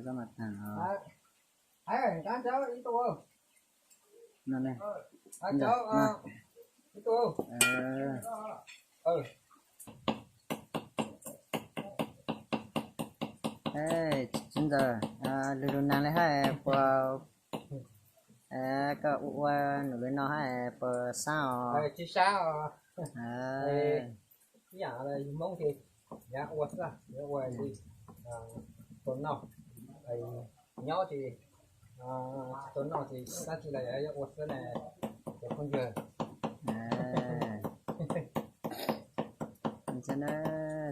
Koj mas tag os. No ne. Txiv ntxawm, lug lug nag li hab puas, koj ua ua num li no hab puas sab os? Tsis sab os. Ib yam yus Hmoob ces yuav ua xwb, yuav ua li tau noj, nyob ces tsis tau noj ces dab tsi los yuav ua xwb na, cov phooj ywg.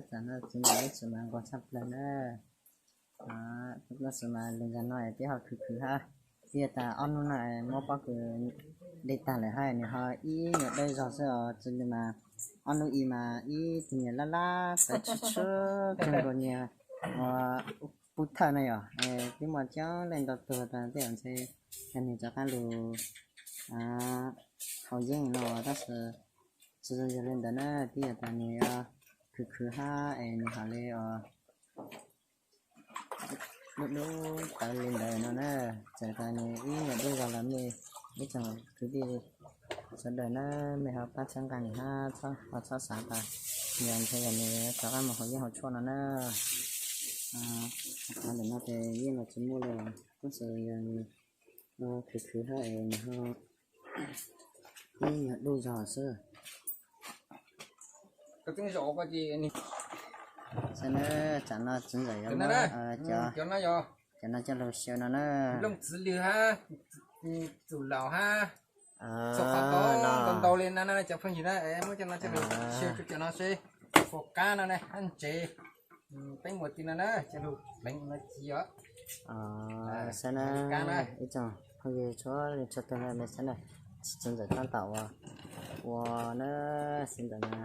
Tam no txiv ntxawm lub tsev mas nquag tshaj plaws na. Lub tsev mas lug nkag no es peb ho khwv khwv hab, ib yam tas ob hnub no muab pob kws de tag lawm hab nws ho ib nyuag dawb zog xwb os. Txij li mas ob hnub i mas ib tug niag lab lab tawv tshuab tshuab kawg nkaus, niag ua pub thawj na yom. Twb muaj coob leej ntau tug tas tej zaum ntshe yog nws rov qab lug haus yeeb no, tab sis tsis zoo yog li ntawd na, twb yog tas nws yuav khwv khwv hab es nws ho li dub dub tawv li ntawd no na. Txawm tas nws ib nyuag dub zog los mej ib tsoom kwv tij sawv daws na, mej ho pab txhawb nqa nws hab ho txhob xav tas yog ntshe yog nws rov qab mus haus yeeb haus tshuaj no na. Qhov ntawm no ces yeej los tsis muaj li, tab sis yog nws khwv khwv hab es nws ho ib nyuag dub zog xwb. Saib na, tsam no txiv ntxawm yuav muab cov no coj lug xyaw no na. Looj txiv lwg hab, txum laus hab, txhua qhov ntau ntau li no na cov phooj ywg na, muab cov no coj lug xyaw rua cov no seb puas qab no na hab ntsev. Peb mus ti no na coj lug pleev no ci os. Saib na, ib tsoom phooj ywg txhua leej txhua tug na, mej saib na, txiv ntxawm tab tom ua, ua na, txiv ntxawm na,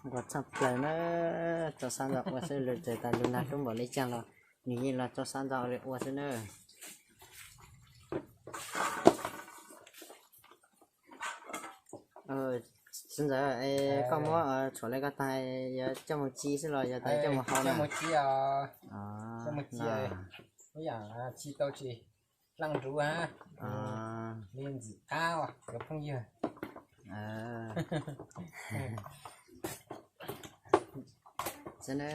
nquag tshaj plaws na, rau sab ntxov ua xwb, lug txawm tas lug nag dub npaum li caag los nws yeej los rau sab ntxov li ua xwb na. Txiv ntxawm, koj muab tshuam le koj tag yuav coj mus ci xwb los yog tas coj mus hau na? Ib yam ci tau tsis dlaaj nruv hab, li ntxim qab cov phooj ywg. Saib na,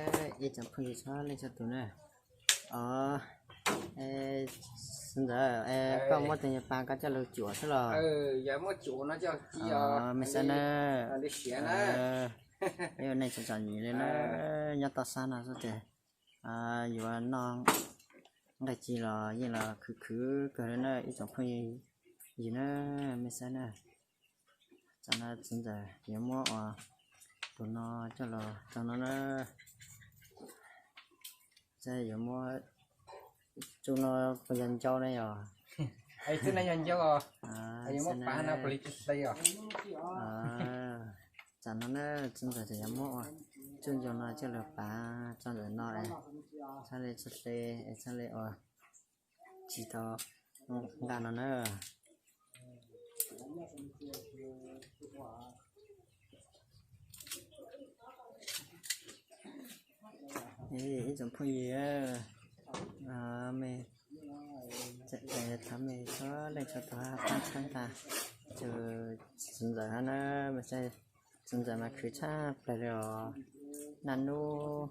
ib tsoom phooj ywg txhua leej txhua tug na. Txiv ntxawm, koj muab tug nyuag pas koj coj lug cuam xwb los? Yog muab cuam no coj ci os. Mej saib na, peb ua neej txom txom nyem li na, nyob toj sab no xwb ces yuav noj nqaij ci los yeej los khwv khwv kawg li na ib tsoom phooj ywg na, mej saib na. Tam no txiv ntxawm yuav muab ua tus no coj los rau no na. Saib yuav muab tsuj no puas yog ncau ne yog? Tsuj no yog ncau os. Tam no na txiv ntxawm yuav muab ua tsuj ncau no coj lug pav tso ntawm no, txhaj le txhaj hle, txhaj le ua tsis tau nqa no na. Ib tsoom phooj ywg, mej, thov mej txhua leej txhua tug pab txhawb nqa tug txiv ntxawm hab na, mej saib txiv ntxawm mas khwv tshaj plaws li os. Naj nub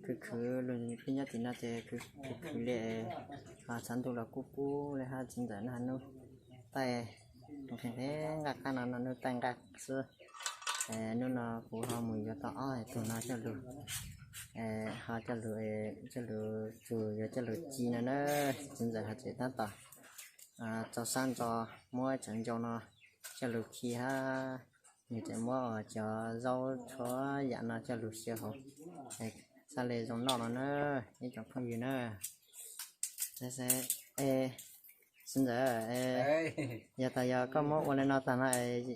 khwv khwv lug peb nyob tim no ces khwv khwv li, ho tshav ntuj los kub kub li hab txiv ntxawm naj nub taij nqhis nqhis nqaj qab no, naj nub taij nqaj xwb. Nub no kuv ho mus yuav tau ob tug no coj lug, ho coj lug, coj lug txug yuav coj lug ci no na. Txiv ntxawm ho tseem tab tom rau sab ntxo muab cov ncau no coj lug khi hab, nws tseem muab cov zaub txhua yam no coj lug xyaw hauv, txhaj le zoo noj no na, ib tsoom phooj ywg na. Txiv ntxawm, yog tas yog koj muab ua li no tag no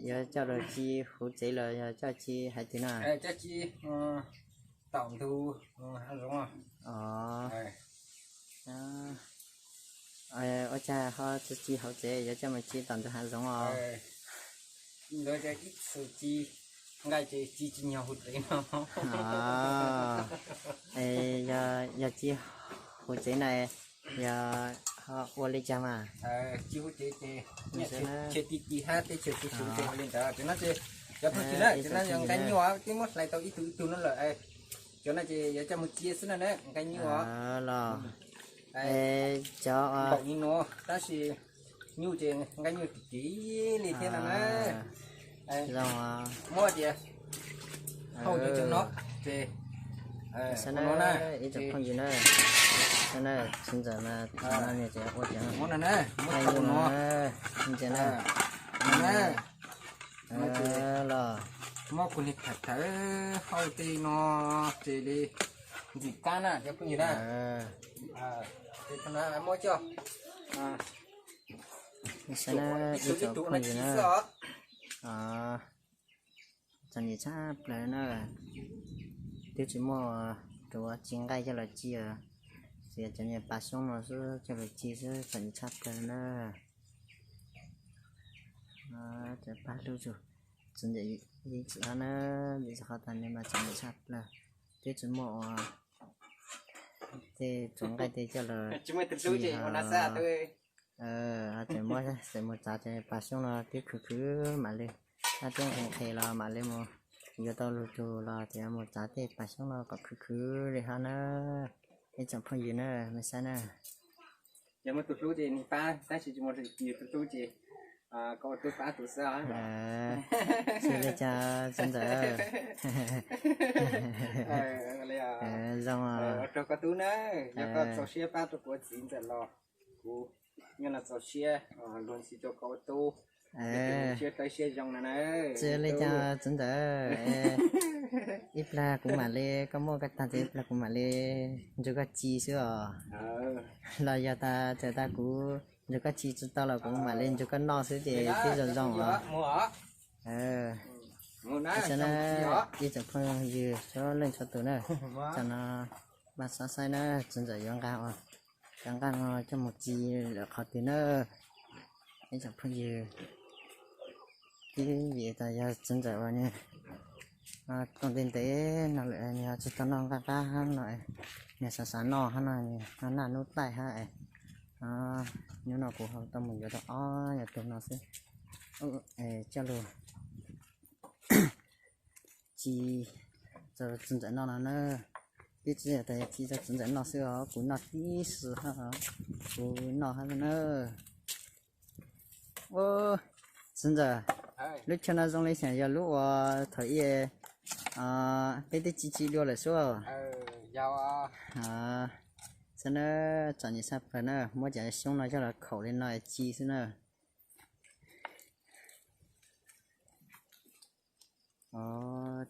yuav coj lug ci huv tsev los yog coj ci haiv twg no? Coj ci tom ntug hav zoov. Ua cas ho tsis ci hauv tsev, yuav coj mus ci tom ntug hav zoov os? Ntawd ib txhis ci nqaij ces ci tsis nyog huv tsev no. Yog ci Hu tsev na, yog ho ua li cas mas? Tsis hu tsev ces, ces ti ti hab teb chaws tsis su ces ua li ntawd. Ces no ces cov phooj ywg na, ces no yog nqaij nyuj twb muab hlais tau ib tug ib tug no lawm. Cov no ces yuav coj mus cia xwb no na, nqaij nyuj os. Los cov npaum li no, tab sis nyuj ces nqaij nyuj kim kim li thiab no na. Zoo, muab tias hau cov cov no ces, no na, ib tsoom phooj ywg na, txiv ntxawm mas no nws ces ua cov nqaij nyuj no, ntsia na. Los muab kuv niag thawv thawv hau tej no ces li ntxim qab na cov phooj ywg na. Ces muab coj, ib tsoom phooj ywg na, txom nyem tshaj plaws na. Twb tsis muaj tus ci nqaij coj los ci, txiav cov niag pas xyoob no xwb coj los ci xwb, txom nyem tshaj plaws na. Cov pab hlub txug txiv ntxawm Yeej Txwm hab na, vim rau qhov tas nws mas txom nyem tshaj plaws, twb tsis muaj ua tej tsoom nqaij tej coj los ci, tseem muab xav mus txav cov pas xyoob no twb khwv khwv mam li, hab twb nqhis nqhis los mam li mus yuav tau lug tug los ces mus txav tej pas xyoob no kom khwv khwv li hab na. Ib tsoom phooj ywg na, mej saib na. Yog muaj tus hlub ces nws pab, tab sis tsis muaj tus hlub ces koj ua tub pab tus xwb. Tsis li cas txiv ntxawm. Zoo, ua rau koj tub na, yog koj txaus siab pab rau kuv txiv ntxawm los kuv nyob no txaus siab luag ntxhi rau koj ua tub, siab dawb siab zoo no na. Tsis li cas txiv ntxawm, ib plag kuv mam li, koj muaj koj tag ces ib plag kuv mam li nrug koj ci xwb os. Los yog tas txawm tas kuv nrug koj ci tsis tau los kuv mam li nrug koj noj xwb ces twb zoo zoo os. Tab sis na, ib tsoom phooj ywg txhua leej txhua tus na, tam no mas xav saib na, txiv ntxawm yuav nqa, yuav nqa no coj mus ci lawm qhov twg na. Ib tsoom phooj ywg, ib vim tas yog txiv ntxawm uas nws tau ntev ntev no lawm nws ho tsis tau noj nqaij qab hab no, nws xav xav noj hab no, noj naj nub taij hab es, hnub no kuv ho tau mus yuav tau ob yam tug no xwb, coj lug ci rau txiv ntxawm noj no na. Twb tsis yog tas ci rau txiv ntxawm noj xwb os, kuv noj tib si hab, kuv noj hab na. Txiv ntxawm, lub chaw no zoo li xyem yog lub uas thaum ub peb twb ci ci dua lawm xwb. Xwb na, txom nyem tshaj plaws na, muab cov xyoob no coj los khaum li no ci xwb na.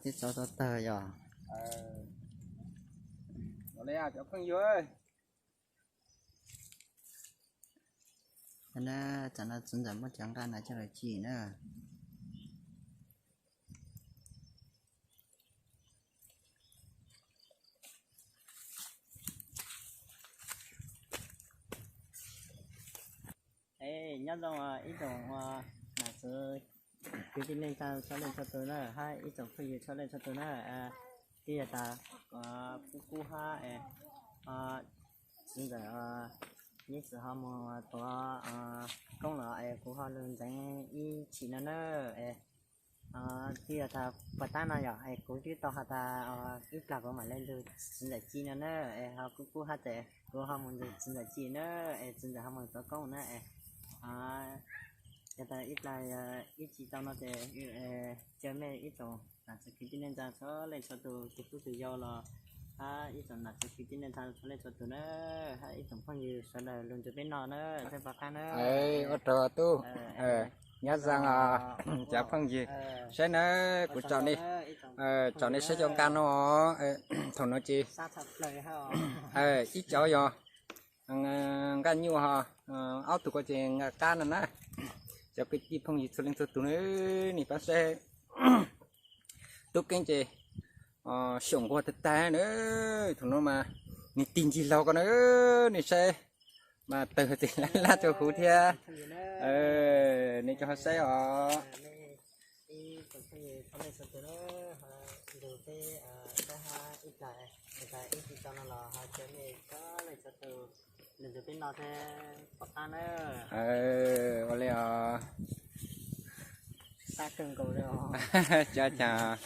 Twb txaus tau tawg yog. Tam no txiv ntxawm muab cov nqaij no coj los ci na. Nyob zoo ib tsoom nam txiv kwv tij neej tsa txhua leej txhua tus na, hab ib tsoom phooj ywg txhua leej txhua tus na. Twb yog tas kuv kub hab txiv ntxawm Yeej Txwm ho mus tuav koob los es kuv ho lug ntxeev ib chim no na. Es twb yog tas puas tab no yog es kuv twb tau has tas ib plag kuv mam li lug txiv ntxawm ci no na. Es ho kuv kub hab tes kuv ho mus ntxeev txiv ntxawm ci na, es txiv ntxawm ho mus tuav koob na. Es yog tas ib plag ib ci tau no ces caw mej ib tsoom nam txiv kwv tij neej tsa txhua leej txhua tus, tus tub tus yau los hab ib tsoom nam txiv kwv tij neej tsa txhua leej txhua tus na, hab ib tsoom phooj ywg sawv daws lug nrug peb noj na, peb pov qab na. Ua rau tub, nyob zoo cov phooj ywg, saib na, kuv tsom nej saib cov nqaij no, thaum no ces ib cov yog nqaij nyuj ho, ob tug ko ces nqaij qab no na. Cov kwv tij phooj ywg txhua leej txhua tus na, nej pab saib, tub Keeb ces xyaum nquag tag tag na, thaum no mas nws tig ncig laug ko na, nej saib mas tawg tes laj laj rau huv thiab. Nej cov ho saib os. Tus peb, peb ho ib plag, ib tsis tau no los ho cia nej cov leej cov tus nrog peb noj thiab pom qab na. Ua li os. Pab kawg nkaus li os. Cov cas